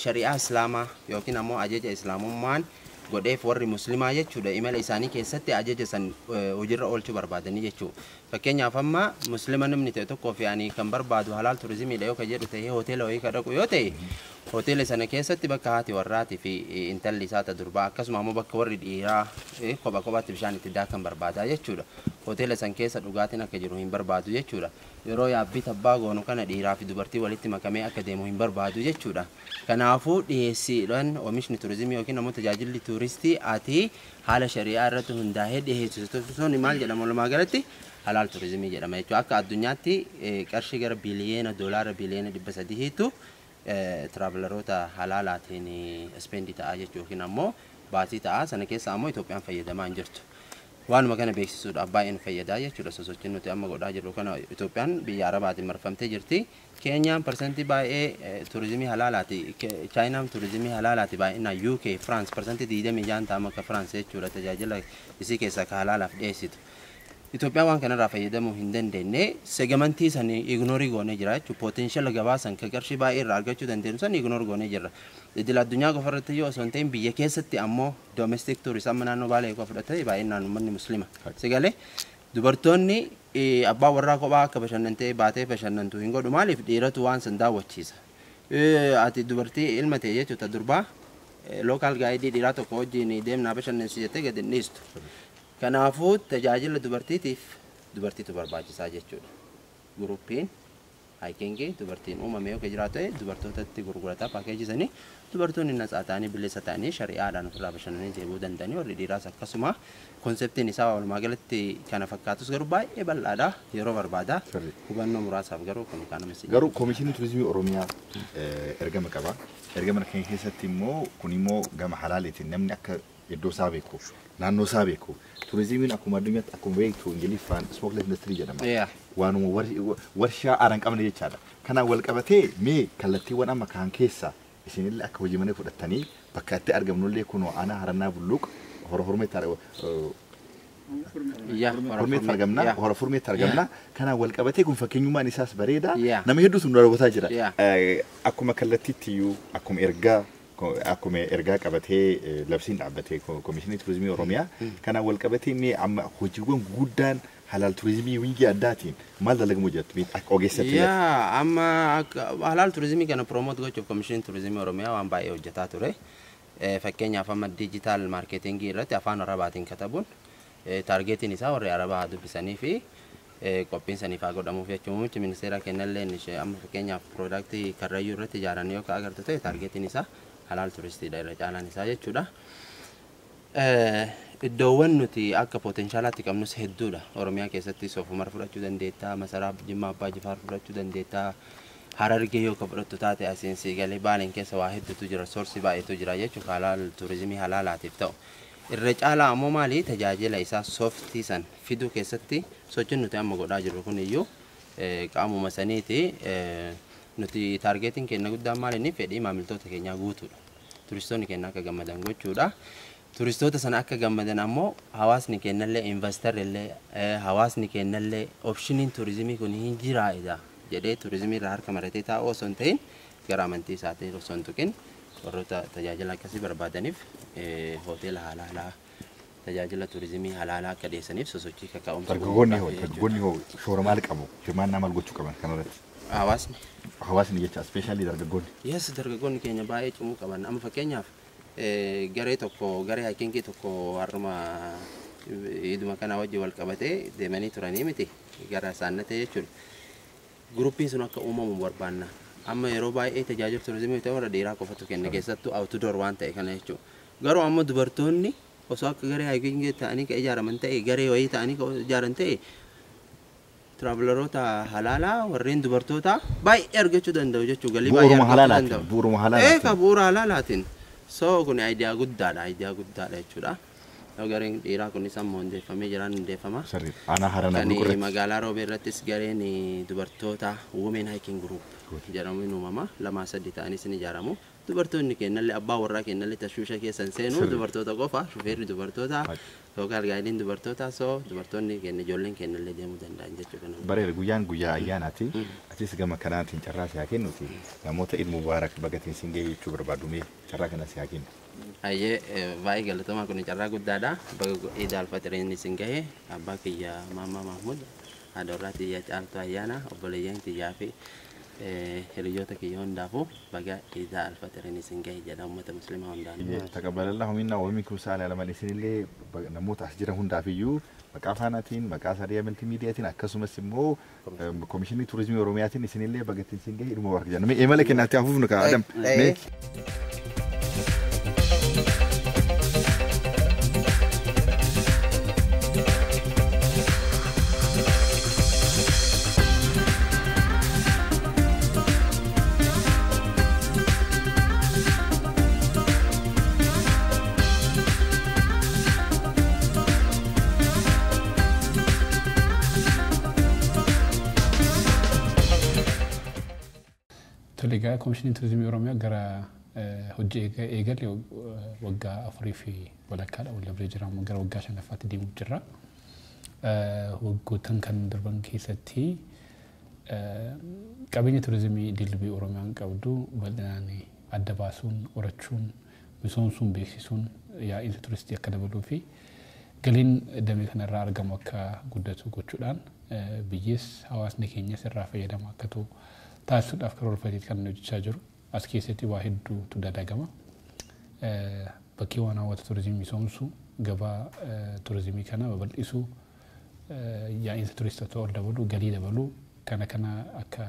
shari'aa islaamaa yookiin ammoo ajaja islaamummaan godheef warri muslimaa jechuudha imala isaanii keessatti ajaja san hojiirra oolchuu barbaadanii jechuudha. Fakkeenyaaf amma muslima namni ta'e tokkoo fi ani kan barbaadu halaal turizimiidha yoo kan jedhu ta'ee hoteela wayii kan dhaqu yoo ta'e hoteela sana keessatti bakka haati warraatii fi intalli isaa ta durbaa akkasuma ammoo bakka warri dhiiraa kopha kophaatti bishaan itti daakan barbaadaa jechuudha. Hoteela san keessa dhugaatiin akka jiru hin barbaadu jechuudha. Yeroo yaabbii tabbaa goonu kana dhiiraa fi dubartii walitti makamee akka deemu hin barbaadu jechuudha. Kanaafuu dhiyeessiidhaan oomishni turizimii yookiin ammoo tajaajilli turistii ati haala shari'aa irratti hundaa'ee dhiyeessitu sun maal jedhama walumaa galatti halaal turizimii jedhama jechuudha. Akka addunyaatti qarshii gara biliyeena doolaara biliyeena 300 tiraavilaroota halaalaatiin ispeendii ta'aa jechuudha yookiin ammoo baasii ta'aa sana keessa ammoo Itoophiyaan fayyadamaa hin jirtu. Waanuma kana beeksisuudhaaf baay'ee nu fayyadaa jechuudha. Sosochiin nuti amma godhaa jirru kana Itoophiyaan biyya Arabaatiin marfamtee jirti. Keenyaan parsantii baay'ee turizimii halaalaati. Chaayinaan turizimii halaalaati baay'inaan UK, France parsantii 26 ta'ama akka France jechuudha tajaajila isii keessaa ka halaalaaf dhiyeessitu. Itoophiyaan waan kanarraa fayyadamuu hin dandeenye segmentii san ignorii goonee jira jechuudha. Potenshaala gabaa san kan qarshii baay'ee irraa argachuu dandeenyu san ignoor goonee jirra. Idil addunyaa qofa irratti yoo osoo hin ta'in biyya keessatti ammoo domestic tourism amma naannoo Baalee qofa fudhatee baay'inaan uummanni muslima. Sigalee dubartoonni abbaa warraa kophaa akka bashannantee baatee bashannantu hin godhu maaliif dhiiratu waan san daawwachiisa. Ati dubartii ilma ta'e jechuudha durbaa lookaal gaayidii dhiiraa tokko wajjin deemnaa bashannansi jettee gadi hin dhiistu. Kanaafuu tajaajila dubartiitiif dubartiitu barbaachisaa jechuudha. Guruppiin haayikingii dubartiin uumame yoo jiraatu dubartootatti gurgurataa paakeejisanii dubartoonni natsaa ta'anii bilisa ta'anii shari'aadhaan ofirraa bashannanii deebi'uu danda'anii warri dhiiraas akkasuma konseptiin isaa walumaa galatti kana fakkaatus garuu baay'ee bal'aadha yeroo barbaada hubannoo muraasaaf garuu kun kan namatti. Garuu Koomishinii Turizimii Oromiyaa ergama qaba. Ergama kana keessatti immoo kun immoo gama halaaliitiin namni akka Iddoo isaa beeku, naannoo isaa beeku. Turizimiin akkuma addunyaatti akkuma beektu Ingiliffaan smokeless industry jedhama. Waanuma warshaa aara hin qabne jechaadha. Kanaan wal qabatee mee kallattiiwwan amma kaan keessa isinillee akka hojii mana fudhattanii bakka itti argamnullee kunoo aanaa Harannaa Bulluq hora hormeetti argamna, hora furmeetti argamna. Kanaan wal qabatee kun fakkeenyummaan isaas bareeda. Nama hedduutu nu daawwataa jira. Akkuma kallattiitti iyyuu akkuma ergaa qabatee labsiin dhaabbatee Komishinii Turizimii Oromiyaa kanaan wal qabatee mee amma hojiiwwan guddaan halaal turizimii wingii addaatiin maal dalagamu jettu akka ogeessatti? Yaa, amma halaal turizimii kana promote gochuuf Komishinii Turizimii Oromiyaa waan baay'ee hojjetaa ture. Fakkeenyaaf amma digital marketingii irratti afaan Arabaatiin katabuun targetiin isaa warri Arabaa dubbisanii fi qophiin saniif haa godhamuuf jechuun muummichi ministeera kennallee amma fakkeenyaaf piroodaaktii Karrayyuu irratti ijaaranii yoo agartu ta'e targetiin isaa halaal turistiidha irra caalaan isaa jechuudha. Iddoowwan nuti akka potenshaalaatti qabnus hedduudha. Oromiyaa keessatti Soofumar fudhachuu dandeettaa, Masaraa Jimmaa Abbaa Jifaar fudhachuu dandeettaa, Harargee yoo ka fudhattu taate asiin sii galee Baaleen keessa waa hedduutu jira, soorsii baay'eetu jira jechuudha halaal turizimii halaalaatiif ta'u. Irra caalaa ammoo maali tajaajila isaa sooftii san fiduu keessatti sochiin nuti amma godhaa jirru kun iyyuu qaamuma saniiti. Nuti taargeetiin keenya guddaan maali inni fedhii maamiltoota keenyaa guutuudha. Turistoonni keenya akka gammadan gochuudha. Turistoota sana akka gammadan ammoo hawaasni keenyallee investarri hawaasni keenyallee opshiniin turizimii kun hin jiraa'edha jedhee turizimii irraa harka maratee taa'u osoo hin ta'in gara amantii isaatiin osoo hin tuqin warroota tajaajila akkasii barbaadaniif hoteela halaalaa tajaajila turizimii halaalaa akka dhiyeessaniif sosochii kaka'umsa. Dargaggoonni hoo shoora maal qabu? Hirmaannaa maal gochuu qaban kanarratti? Hawaasni. Hawaasni jecha ispeeshaalii dargaggoonni. Yes, dargaggoonni keenya baay'ee cimuu qaban. Amma fakkeenyaaf garee tokko garee hakinkii tokko har'uma iduma kana wajjin wal qabatee deemanii turanii miti gara saannatee jechuudha. Guruppiin sun akka uumamu barbaanna. Amma yeroo baay'ee tajaajila turizimii ta'e warra dhiiraa qofatu kenna keessattuu outdoor waan ta'e kana jechuudha. Garuu amma dubartoonni osoo akka garee hakinkii ta'anii ka ijaaraman ta'e garee wayii ta'anii ka ijaaran ta'e travelerota halaalaa warreen dubartoota baay'ee argachuu danda'u jechuudha. Galii baay'ee argachuu danda'u. Bu'uuruma halaalaatiin. Eega bu'uura halaalaatiin. So kun idea guddaadha jechuudha. Gareen dhiiraa kunis amma hundeeffamee jiraan hundeeffama. Aanaa Harannaa Bulluq irratti. Magaalaa Roobee irrattis gareen dubartoota Women Hiking Group jedhamuun uumama. 2-3 ta'anis ni ijaaramu. Dubartoonni kennallee abbaa warraa kennallee tashwiisha keessan seenu dubartoota qofa shufeerri dubartoota yookaan gaayiliin dubartoota so dubartoonni kenna ijoolleen kennallee deemuu danda'an jechuudha. Bareeda guyyaan guyyaa ayyaanaati. Atis gama kanaatiin carraa si haa kennuti. Namoota Eid Mubaarak bagatiin siin gahee jechuu barbaadu mee carraa kana si haa kennu. Ayyee baay'ee galatomaa kun carraa guddaadha. Baga Eid al-Fitriin isin gahe abbaa kiyya Maammaa Mahmud haadha warraa tiyya Caaltuu Ayyaana obboleeyyan tiyyaa fi hiriyoota kiyya hundaafuu baga Eid al-Fitriin isin gahe jedha uummata musliimaa hundaan. Taqabbalallahu minna wa minkum saalihal amal isinillee namoota as jiran hundaafiyyuu maqaa faanaatiin maqaa Sariyaa Maltiimiidiyaatiin akkasumas immoo Komishinii Turizimii Oromiyaatiin isinillee baga ittiin isin gahe Eid Mubaarak jedha. Mee imala kennaatti hafuuf nu kaa Adam. Mee Egaa Komishinii Turizimii Oromiyaa gara hojii eegalee waggaa 4.5 wal dabree jira amma gara waggaa 5ffaatti deemuuf jirra. Waggoottan kan darban keessatti qabeenya turizimii dilbii Oromiyaan qabdu bal'inaan adda baasuun, horachuun, misoomsuun, beeksisuun yaa'iinsa turistii akka dabaluu fi galiin damee kanarraa argamu akka guddatu gochuudhaan biyyis hawaasni keenyas irraa fayyadamu akka ta'u taasisuudhaaf karoorfatee kan hojjechaa jiru. As keessatti waa hedduutu dalagama. Bakkeewwan hawwata turizimii misoomsuu, gabaa turizimii kana babal'isuu, yaa'iinsa turistootaa ol dabaluu, galii dabaluu kana akka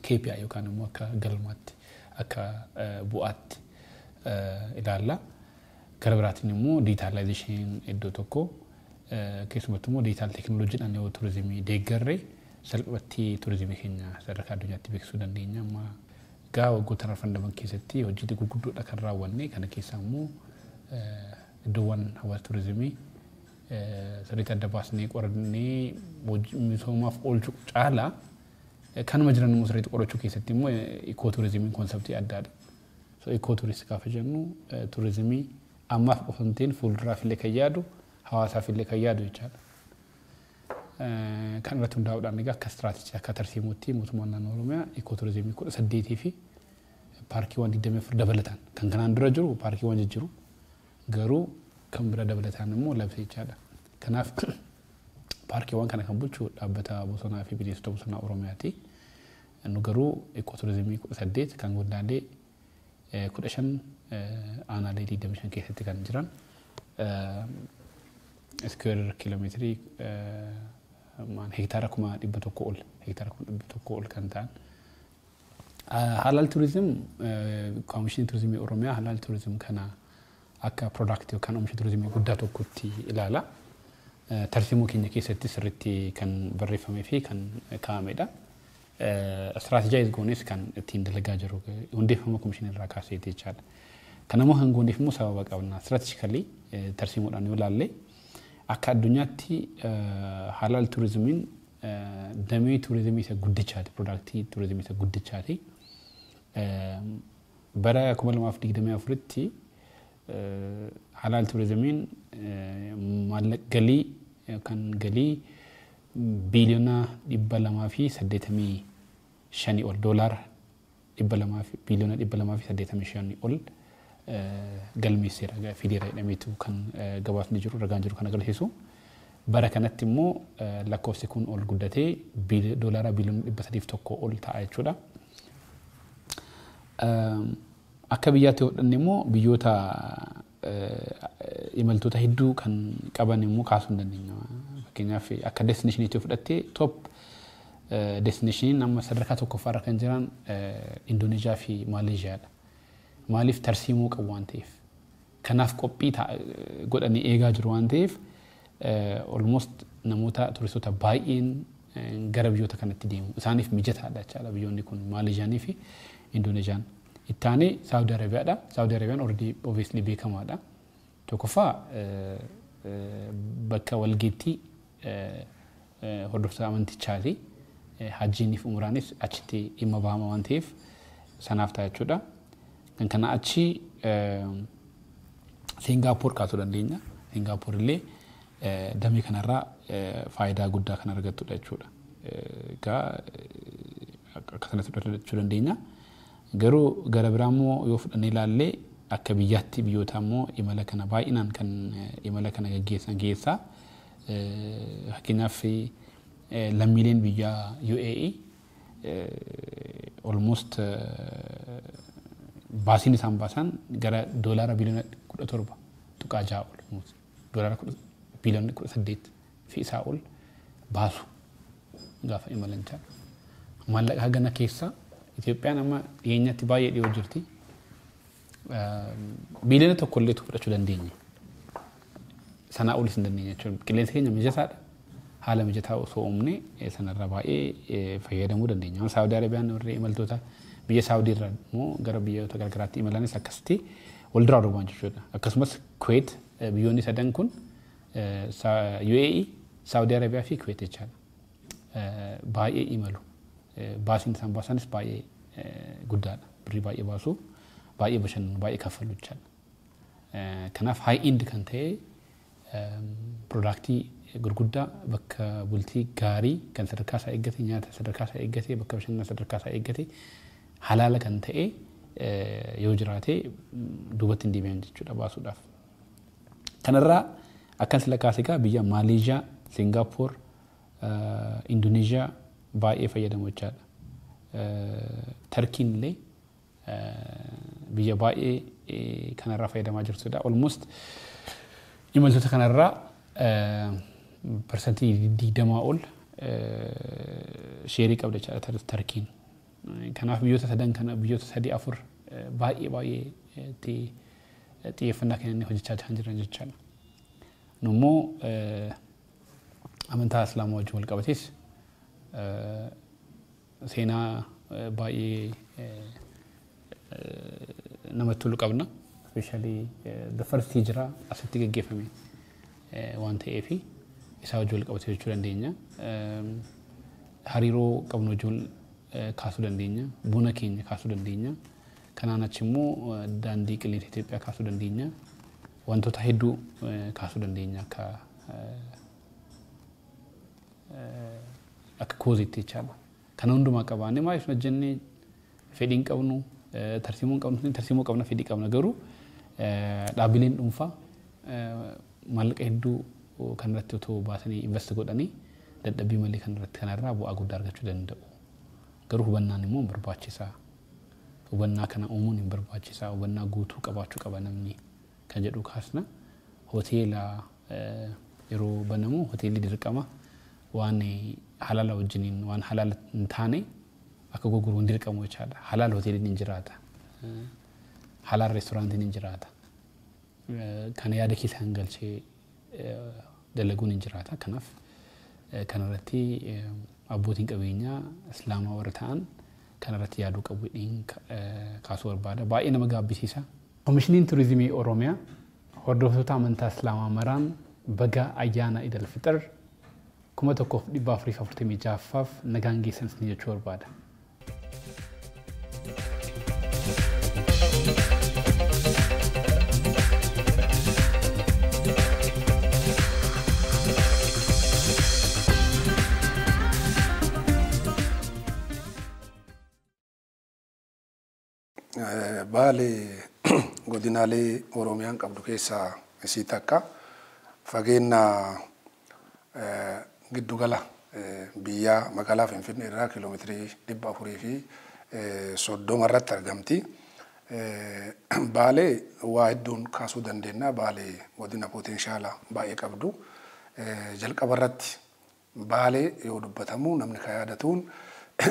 KPI yookaan immoo akka galmaatti akka bu'aatti ilaalla. Gara biraatiin immoo diijitaalaayizeeshiniin iddoo tokko keessumattuu immoo diijitaal teekinooloojiidhaan yoo turizimii deeggarre salphatti turizimii keenya sadarkaa addunyaatti beeksisuu dandeenya. Amma Egaa waggoota arfan darban keessatti hojii gurguddoodha kan raawwanne. Kana keessaa immoo iddoowwan hawwata turizimii sirriitti adda baasnee qorannee misoomaaf oolchuu caalaa, kanuma jiran immoo sirriitti qorachuu keessatti immoo eco turizimiin conceptii addaadha. So eco tourist gaafa jennu, turizimii ammaaf qofa hin ta'in, fuulduraaf illee kan yaadu, hawaasaaf illee kan yaadu jechaadha. Kan irratti hundaa'uudhaan egaa akka istiraatejii, akka tarsiimootti, mootummaan naannoo Oromiyaa eco turizimii 18 fi paarkiiwwan 24 dabalataan, kan kanaan dura jiru paarkiiwwan jijjiru garuu kan bira dabalataan immoo labse jechaadha. Kanaaf paarkiiwwan kana kan bulchu Dhaabbata Bosonaa fi Bineensota Bosonaa Oromiyaati. Nu garuu eco turizimii 18 kan godinaalee 15, aanaalee 25 keessatti kan jiran, square kiiloomeetirii hektaara 100,000 ol, hektaara 100,000 ol kan ta'an. Halaal tourism, Koomishinii Turizimii Oromiyaa halaal tourism kana akka productii yookaan oomisha turizimii guddaa tokkotti ilaala. Tarsiimoo keenya keessatti sirriitti kan barreeffamee fi kan kaa'amedha. Strategize goones kan ittiin dalagaa jiru hundeeffama koomishinii irraa kaaseeti jechaadha. Kanammoo kan gooneef immoo sababa qabna. Strategically, tarsiimoodhaan yoo ilaalle, akka addunyaatti halaal turizimiin damee turizimii isa guddichaati, productii turizimii isa guddichaati. Bara 2024tti halaal turizimiin maallaqa galii yookaan galii 285 biliyoona ol, doolaara 200 fi biliyoona 285 ol galmeesseera, fideera jedhameetu kan gabaasni jiru, ragaan jiru kan agarsiisu. Bara kanatti immoo lakkoofsi kun ol guddatee doolaara biliyoona 301 ol ta'a jechuudha. Akka biyyaatti yoo fudhanne immoo, biyyoota imaltoota hedduu kan qaban immoo kaasuu hin dandeenya. Fakkeenyaaf akka destinationiitti yoo fudhatte, top destinationiin amma sadarkaa tokkoffaarra kan jiran Indoneeziyaa fi Maaleeshiyaadha. Maaliif? Tarsiimoo qabu waan ta'eef. Kanaaf qophii godhanii eegaa jiru waan ta'eef, almost namoota turistoota baay'een gara biyyoota kanatti deemu. Isaaniif mijataadha jechaadha biyyoonni kun, Maaleeshiyaanii fi Indoneeziyaan. Ittaanee Saawudi Arabiyaadha. Saawudi Arabiyaan already obviously beekamaadha. Tokkoffaa bakka walgeettii hordoftoota amantichaati. Hajjiinii fi umraanis achitti dhimma bahama waan ta'eef sanaaf ta'a jechuudha. Kan kana achi Singaapoor kaasuu dandeenya. Singaapoor illee damee kanarraa faayidaa guddaa kan argattudha jechuudha. Egaa akka sanatti fudhachuu dandeenya. Garuu gara biraa immoo yoo fudhannee ilaallee, akka biyyaatti biyyoota immoo imala kana baay'inaan kan imala kana gaggeessan keessaa, fakkeenyaaf lammiileen biyya UAE almost baasiin isaan baasan gara doolaara biliyoona 17.6 ol, doolaara biliyoona 18 fi isaa ol baasu gaafa imalan jechaadha. Maallaqa hagana keessa Itoophiyaan amma dhiyeenyatti baay'ee dhiyoo jirti. Biliyoona 1 illee fudhachuu dandeenya. Sanaa olis hin dandeenya jechuudha. Qilleensi keenya mijataadha. Haala mijataa osoo uumne sanarra baay'ee fayyadamuu dandeenya. Saawudii Arabiyaan warri imaltoota biyya Saawudii irraa immoo gara biyyoota garagaraatti imalanis akkasitti wal duraa duubaan jechuudha. Akkasumas Kuwait, biyyoonni sadan kun, UAE, Saawudii Arabiyaa fi Kuwait jechaadha. Baay'ee imalu. Baasiin isaan baasanis baay'ee guddaadha. Birrii baay'ee baasu, baay'ee bashannanu, baay'ee kaffalu jechaadha. Kanaaf high end kan ta'e productii gurguddaa, bakka bultii gaarii kan sadarkaa isaa eeggate, nyaata sadarkaa isaa eeggate, bakka bashannanaa sadarkaa isaa eeggate, halaala kan ta'e yoo jiraate duubatti hin deebi'an jechuudha baasuudhaaf. Kanarraa akkan sila kaase egaa biyya Maaleeshiyaa, Singaappoor, Indoneeshiyaa baay'ee fayyadamu jechaadha. Tarkiin illee biyya baay'ee kanarraa fayyadamaa jirtudha. Almost imaltoota kanarraa 20% ol shareii qabda jechaadha Tarkiin. Kanaaf biyyoota sadan kana, biyyoota sadii afur baay'ee baay'ee itti xiyyeeffannaa kennanii hojjechaa kan jiran jechaadha. Nummoo amantaa Islaamaa wajjin wal qabates seenaa baay'ee namatti tolu qabna. Especially the first hijra asitti gaggeeffame waan ta'eef isaa wajjin wal qabatee jechuu dandeenya. Hariiroo qabnu wajjin kaasuu dandeenya. Buna keenya kaasuu dandeenya. Kanaan achi immoo daandii qilleensa Itoophiyaa kaasuu dandeenya. Wantoota hedduu kaasuu dandeenya akka kooziitti jechaadha. Kana hundumaa qabaannee maaliif hojjennee fedhii hin qabnu, tarsiimoo hin qabnu, tarsiimoo qabna, fedhii qabna, garuu dhaabbileen dhuunfaa maallaqa hedduu kanarratti otoo baasanii invest godhanii dadhabbii malee kanarratti kanarraa bu'aa guddaa argachuu danda'u. Garuu hubannaan immoo hin barbaachisaa. Hubannaa kana uumuun hin barbaachisaa. Hubannaa guutuu qabaachuu qaba namni kan jedhu kaasna. Hoteela yeroo banamu hoteelli dirqama waan halaala wajjiniin waan halaala hin taane akka gurguru hin dirqamu jechaadha. Halaal hoteeliin hin jiraata. Halaal reesturaantiin hin jiraata. Kana yaada keessa kan galchee dalaguun hin jiraata. Kanaaf kanarratti abbootiin qabeenyaa islaamaa warra ta'an kanarratti yaaduu qabu jedheen kaasuu barbaada. Baay'ee nama gaabbisiisa. Komishiniin Turizimii Oromiyaa hordoftoota amantaa islaamaa maraan baga ayyaana Idil Fixir 1446ffaaf nagaan geessan isin jechuu barbaada. Baalee godinaalee Oromiyaan qabdu keessaa isii takka. Fageenya giddugala biyyaa magaalaa Finfinnee irraa kiiloomeetirii 430 irratti argamti. Baalee waa hedduun kaasuu dandeenya. Baalee godina potenshaala baay'ee qabdu. Jalqaba irratti Baalee yoo dubbatamu namni kan yaadatuun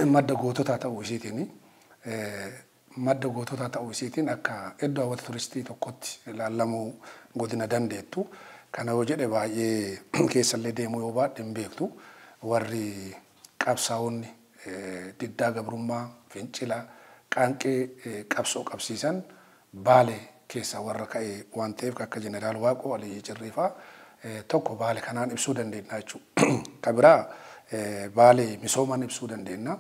madda goototaa ta'uu isiitiin madda goototaa ta'uu isiitiin akka iddoo hawwata turistii tokkotti ilaalamuu godina dandeettu. Kana yoo jedhe baay'ee keessallee deemuu yoo baadhe hin beektu. Warri qabsaa'onni diddaa gabrummaa, fincila, qaanqee qabsoo qabsiisan Baalee keessaa warra ka'e waan ta'eef akka Jeneraal Waaqoo Aliyyi Cirriifaa tokko Baalee kanaan ibsuu dandeenya jechuudha. Kan biraa Baalee misoomaan ibsuu dandeenya.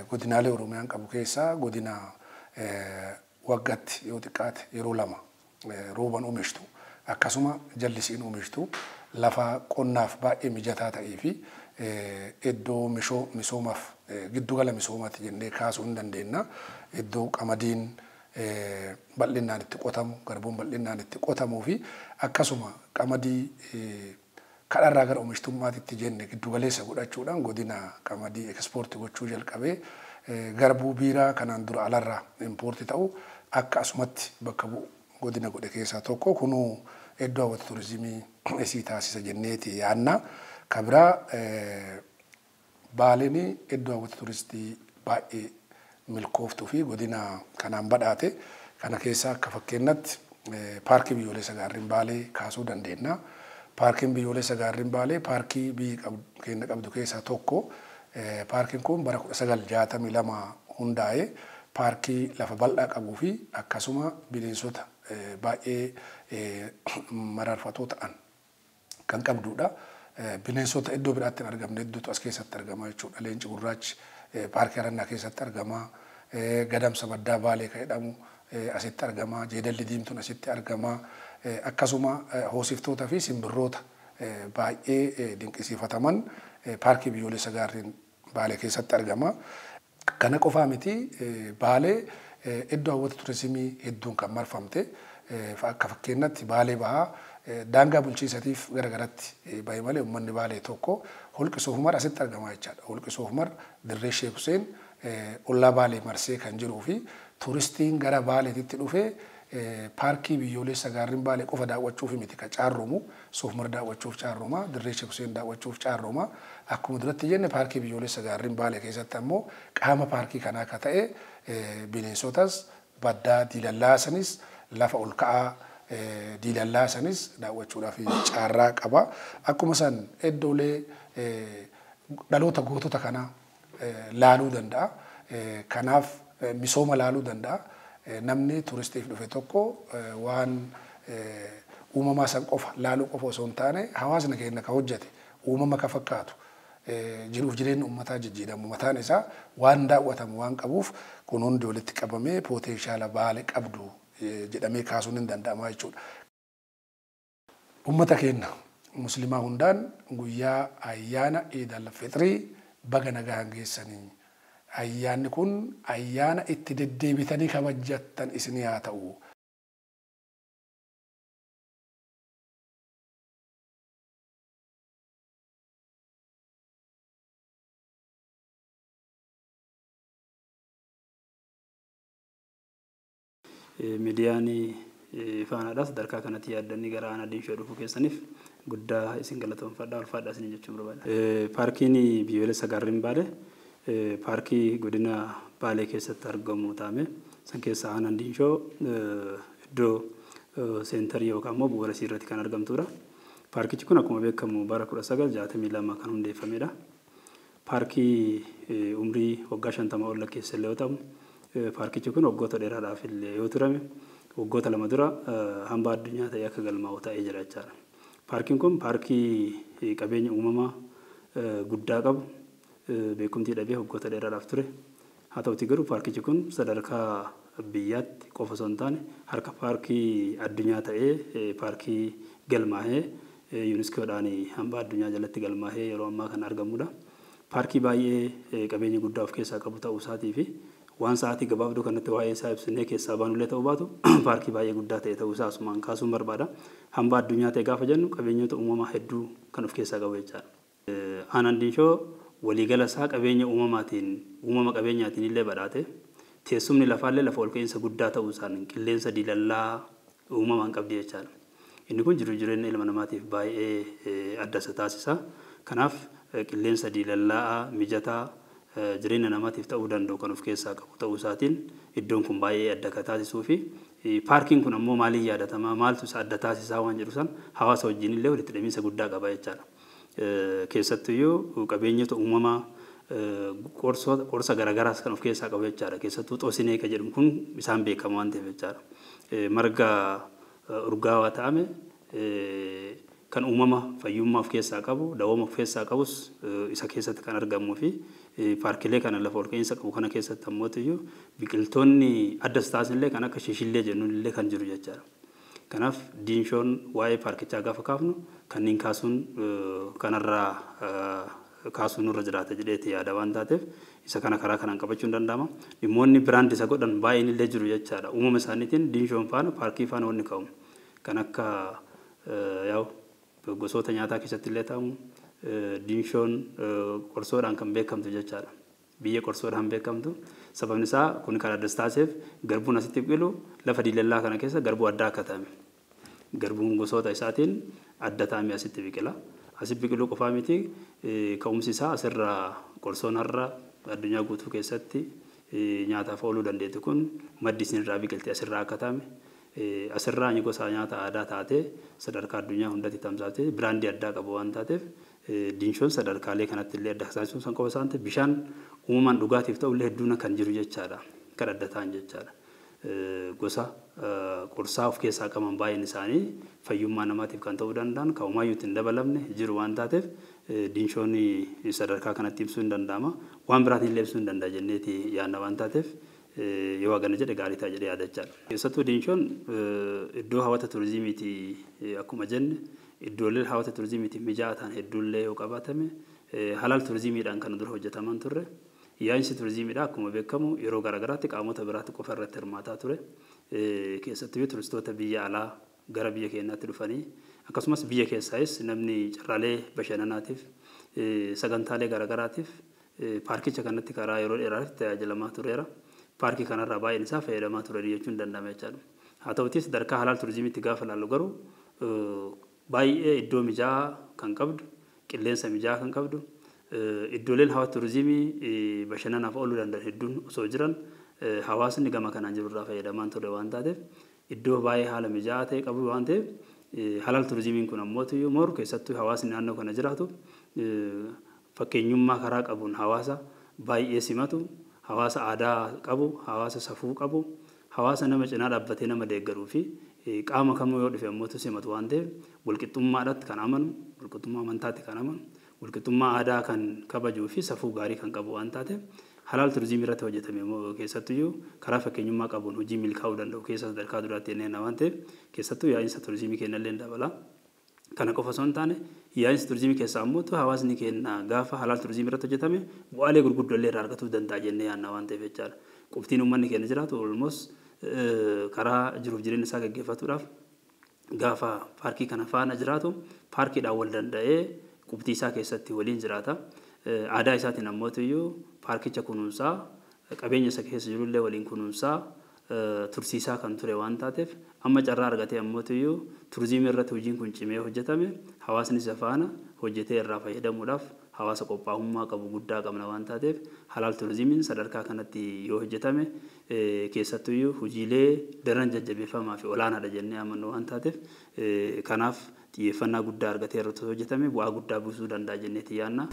Godinaalee Oromiyaan qabu keessaa godina waggaatti yoo xiqqaate yeroo lama rooban oomishtu, akkasuma jallisiin oomishtu, lafa qonnaaf baay'ee mijataa ta'ee fi iddoo misoomaaf giddugala misoomaati jennee kaasuu hin dandeenya. Iddoo qamadiin bal'inaan itti qotamu, garbuun bal'inaan itti qotamuu fi akkasuma qamadii kadharraa gara oomishtummaatti jenne giddugaleessa godhachuudhaan godina qamadii ekspoortii gochuu jalqabee garbuu biiraa kanaan dura alarraa impoortii ta'u akka asumatti bakka bu'u godina godhe keessaa tokko. Kunuu iddoo hawwata turizimii isii taasisa jenneeti yaanna. Kan biraa Baaleen iddoo hawwata turistii baay'ee milkooftuu fi godina kanaan badhaate. Kana keessaa akka fakkeenyatti paarkii biyyoolessa gaarreen Baalee kaasuu dandeenya. Paarkiin biyyoolessa gaarreen Baalee paarkii biyyi keenya qabdu keessaa tokko. Paarkiin kun bara 1962 hundaa'e paarkii lafa bal'aa qabuu fi akkasuma bineensota baay'ee mararfatoo ta'an kan qabdudha. Bineensota iddoo biraatti hin argamne hedduutu as keessatti argama jechuudha. Leenci gurraachi paarkii Harannaa keessatti argama. Gadamsa baddaa Baalee kan jedhamu asitti argama. Jeedalli diimtuun asitti argama. Akkasuma hoosiftootaa fi simbirroota baay'ee dinqisiifataman paarkii biyyoolessa gaarreen Baalee keessatti argama. Kana qofaa miti, Baalee iddoo hawwata turizimii hedduun kan marfamte. Akka fakkeenyatti Baalee bahaa daangaa bulchiisatiif garagaratti bahe malee uummanni Baalee tokko holqi Soofumar asitti argama jechaadha. Holqi Soofumar dirree Sheek Huseen ollaa Baalee marsee kan jiruu fi turistiin gara Baaleetitti dhufee paarkii biyyoolessa gaarreen Baalee qofa daawwachuuf miti kan caarroomu, Soofumar daawwachuuf caarrooma, dirree Sheek Huseen daawwachuuf caarrooma. Akkuma duratti jenne paarkii biyyoolessa gaarreen Baalee keessatti ammoo qaama paarkii kanaa akka ta'e bineensotas baddaa diilallaa sanis lafa ol ka'aa diilallaa sanis daawwachuudhaaf carraa qaba. Akkuma san iddoolee dhaloota gootota kanaa laaluu danda'a. Kanaaf misooma laaluu danda'a. Namni turistiif dhufe tokko waan uumamaa san qofa laaluu qofa osoo hin taane hawaasni keenya ka hojjete uumama ka fakkaatu jiruuf jireenya uummataa jijjiiramu mataan isaa waan daawwatamu waan qabuuf kun hundi walitti qabamee pooteenshaala Baale qabdu jedhamee kaasuun hin danda'ama jechuudha. Uummata keenya musliimaa hundaan guyyaa ayyaana Iid al-Fixrii baga nagaan geessanii ayyaanni kun ayyaana itti deddeebitanii kabajjattan isinii haa ta'u. Miidiyaan faanaadhaas sadarkaa kanatti yaaddanii gara aanaa Diinshoo dhufuu keessaniif guddaa isin galatoomfadha ulfaadha isin jechuun barbaada. Paarkiin biyyoolessa gaarreen Baalee paarkii godina Baalee keessatti argamu taame san keessa aanaan Diinshoo iddoo seentarii yookaan immoo bu'uura isii irratti kan argamtudha. Paarkichi kun akkuma beekamu bara 1962 kan hundeeffamedha. Paarkii umrii waggaa 50 ol lakkeessa illee yoo ta'u paarkichi kun waggoota dheeraadhaaf illee yoo turame waggoota lama dura hambaa addunyaa ta'ee akka galmaa'u ta'ee jira jechaadha. Paarkiin kun paarkii qabeenya uumamaa guddaa qabu beekumtii dhabee waggoota dheeraadhaaf ture. Haa ta'utii garuu paarkichi kun sadarkaa biyyaatti qofa osoo hin taane harka paarkii addunyaa ta'ee paarkii galmaa'ee yuuniskoodhaan hambaa addunyaa jalatti galmaa'ee yeroo ammaa kan argamudha. Paarkii baay'ee qabeenya guddaa of keessaa qabu ta'uu isaatii fi waan sa'aatii gabaabduu kanatti waa'ee isaa ibsinee keessaa baanullee ta'uu baatu paarkii baay'ee guddaa ta'e ta'uu isaa asumaan kaasuun barbaada. Hambaa addunyaa ta'e gaafa jennu qabeenyota uumamaa hedduu kan of keessaa qabu jechaadha. Aanaan Diinshoo waliigala isaa qabeenya uumamaatiin uumama qabeenyaatiin illee badhaate teessumni lafaallee lafa olka'iinsa guddaa ta'uu isaan qilleensa diilallaa uumamaan qabdi jechaadha. Inni kun jiru jireenya ilma namaatiif baay'ee adda isa taasisa. Kanaaf qilleensa diilallaa mijataa jireenya namaatiif ta'uu danda'u kan of keessaa qabu ta'uu isaatiin iddoon kun baay'ee adda kan taasisuu fi paarkiin kun ammoo maaliin yaadatama maaltu isa adda taasisaa waan jedhu san hawaasa wajjin illee walitti hidhamiinsa guddaa qaba jechaadha. Keessattuyyuu qabeenyota uumamaa qorsa garaagaraas kan of keessaa qabu jechaadha. Keessattuu xoosinee kan jedhamu kun isaan beekamu waan ta'eef jechaadha. Marga urgaawaa ta'ame kan uumama fayyummaa of keessaa qabu dawooma of keessaa qabus isa keessatti kan argamuu fi paarkilee kana lafa olka'iinsa qabu kana keessatti ammoo biqiltoonni adda taasisan kan akka shishillee jennuun illee kan jiru jechaadha. Kanaaf Diinshoon waa'ee paarkichaa gaafa kaafnu kanneen kaasuun kanarraa kaasuun nurra jiraata jedheeti yaada waan taateef isa kana karaa kanaan qabachuun danda'ama. Dhimmoonni biraand isa godhan baay'een illee jiru jechaadha. Uumama isaaniitiin Diinshoon faana paarkii faana wanni ka'u kan akka yaa'u gosoota nyaataa keessatti illee ta'amu Diinshoon qorsoodhaan kan beekamtu jechaadha. Biyya qorsoodhaan beekamtu sababni isaa kun kan adda taasiseef garbuun asitti biqilu lafa diilallaa kana keessa garbuu addaa akka ta'ame. Garbuun gosoota isaatiin adda ta'ame asitti biqila. Asitti biqiluu qofaa miti ka'umsi isaa asirraa qorsoon har'a addunyaa guutuu keessatti nyaataaf ooluu dandeettu kun maddi isinirraa biqilte asirraa akka ta'ame. Asirraa gosa nyaata aadaa taatee sadarkaa addunyaa hundatti tamsaatee biraandii addaa qabu waan taateef Diinshoon sadarkaalee kanatti illee adda taasisuun san qofa isaan ta'e bishaan uumamaan dhugaatiif ta'u illee hedduun kan jiru jechaadha. Kan adda ta'an jechaadha. Gosa qorsaa of keessaa qaban baay'een isaanii fayyummaa namaatiif kan ta'uu danda'an kan homaayyuu ittiin dabalamne jiru waan taateef Diinshoon sadarkaa kanatti ibsuu hin danda'ama. Waan biraatiin illee ibsuu hin danda'a jenneeti yaadna waan taateef yoo hagana jedhe gaarii ta'a jedhee yaada jechaadha. Keessattuu Diinshoon iddoo hawwata turizimiiti akkuma jenne iddoolee hawwata turizimiitiif mijaa'aa ta'an hedduullee yoo qabaatame halaal turizimiidhaan kan dura hojjetaman turre. Yaa'insi turizimiidha akkuma beekamu yeroo garaagaraatti qaamota biraatti qofa irratti hirmaataa ture. Keessattuu turistoota biyya alaa gara biyya keenyaatti dhufanii akkasumas biyya keessaayis namni carraalee bashannanaatiif sagantaalee garaagaraatiif paarkicha kanatti karaa yeroo dheeraaf tajaajilamaa tureera. Paarkii kanarraa baay'een isaa fayyadamaa ture jechuun danda'ama jechaadha. Haa ta'utii sadarkaa halaal turizimiitti gaafa ilaallu garuu baay'ee iddoo mijaa'aa kan qabdu qilleensa mijaa'aa kan qabdu iddooleen hawwata turizimii bashannanaaf ooluu danda'an hedduun osoo jiran hawaasni gama kanaan jirurraa fayyadamaa ture waan taateef iddoo baay'ee haala mijaa'aa ta'e qabu waan ta'eef halaal turizimiin kun ammoo mooru keessattuu hawaasni naannoo kana jiraatu fakkeenyummaa karaa qabuun hawaasa baay'ee simatu hawaasa aadaa qabu hawaasa safuu qabu Hawaasa nama cinaa dhaabbatee nama deeggaruu fi qaama kamuu yoo dhufe ammoo simatu waan ta'eef, walqixxummaadhaatti kan amanu, walqixxummaa amantaatti kan amanu, walqixxummaa aadaa kan kabajuu fi safuu gaarii kan qabu waan taateef, halaal turizimii irratti hojjetame immoo keessattuyyuu karaa fakkeenyummaa qabuun hojii milkaa'uu danda'u keessa sadarkaa duraatti jennee waan ta'eef, keessattuu yaa'insa turizimii keenyallee dabala. Kana qofa osoo hin taane, yaa'insa turizimii keessaa ammoo hawaasni keenya gaafa halaal turizimii irratti hojjetame bu'aalee gurguddoo illee irraa argatuu danda'a jennee yaadna waan ta'eef jechaadha. Qubtiin uummanni keenya jiraatu almost karaa jiruuf jireenya isaa gaggeeffatuudhaaf gaafa paarkii kana faana jiraatu paarkiidhaan wal danda'ee qubtii isaa keessatti waliin jiraata. Aadaa isaatiin ammoo iyyuu paarkicha kunuunsaa, qabeenya isa keessa jirullee waliin kunuunsaa tursiisaa kan ture waan taateef, amma carraa argatee ammoo iyyuu turizimii irratti hojiin kun cimee hojjetame hawaasni isa faana hojjetee irraa fayyadamuudhaaf hawaasa qophaa'ummaa qabu guddaa qabna waan taateef, halaal turizimiin sadarkaa kanatti yoo hojjetame keessattuyyuu hojiilee daran jajjabeeffamaa fi olaanaadha jennee amannu waan taateef, kanaaf xiyyeeffannaa guddaa argatee irratti hojjetame bu'aa guddaa buusuu danda'a jenneeti yaanna.